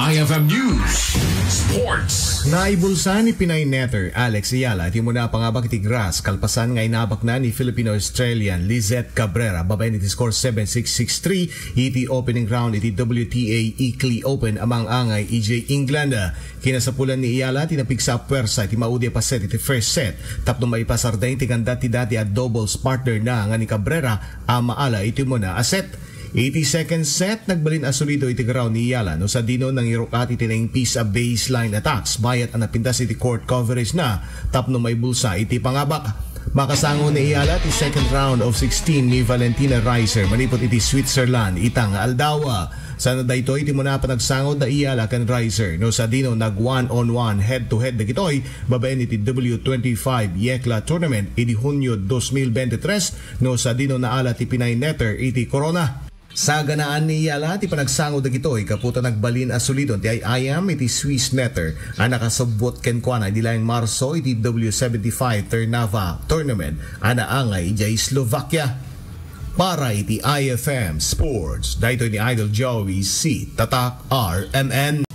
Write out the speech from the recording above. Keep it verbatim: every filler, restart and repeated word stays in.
I F M News Sports. Naibulsa ni Pinay netter Alex Ayala iti umuna a pangabak iti grass kalpasan nga inabakna ni Filipino-Australian Lizette Cabrera babaen iti score seven six, six three iti opening round iti W T A Ilkley Open a mangangay idiay England. Kinasapulan ni Ayala ti napigsa a puwersa iti maudi a paset iti first set tapno maipasardeng ti kanda ti dati a doubles partner na nga ni Cabrera a maala iti umuna a set. Iti second set, nagbalin a solido iti garaw ni Ayala no sadino nangirukat iti naimpis a baseline attacks bayat a napintas iti court coverage na tapno maibulsa iti pangabak. Makasango ni Ayala ti second round of sixteen ni Valentina Reiser manipud iti Switzerland ita nga aldaw. Sana daytoy ti umuna a panagsangod da Ayala ken Reiser no sadino nag one-on-one head-to-head dagitoy babaen iti W twenty-five Yekla Tournament idi Hunyo dos mil bente tres no sadino naala ti Pinay netter iti corona. Saganaan ni Ayala ti panagsangod dagitoy gapu ta nagbalin a solidon ti ay-ayam iti Swiss netter a nakasubbot kenkuana idi laeng Marso iti W seventy-five Trnava Tournament a naangay idiay Slovakia. Para iti I F M Sports, daytoy ni Idol Joey C. Tatak R M N.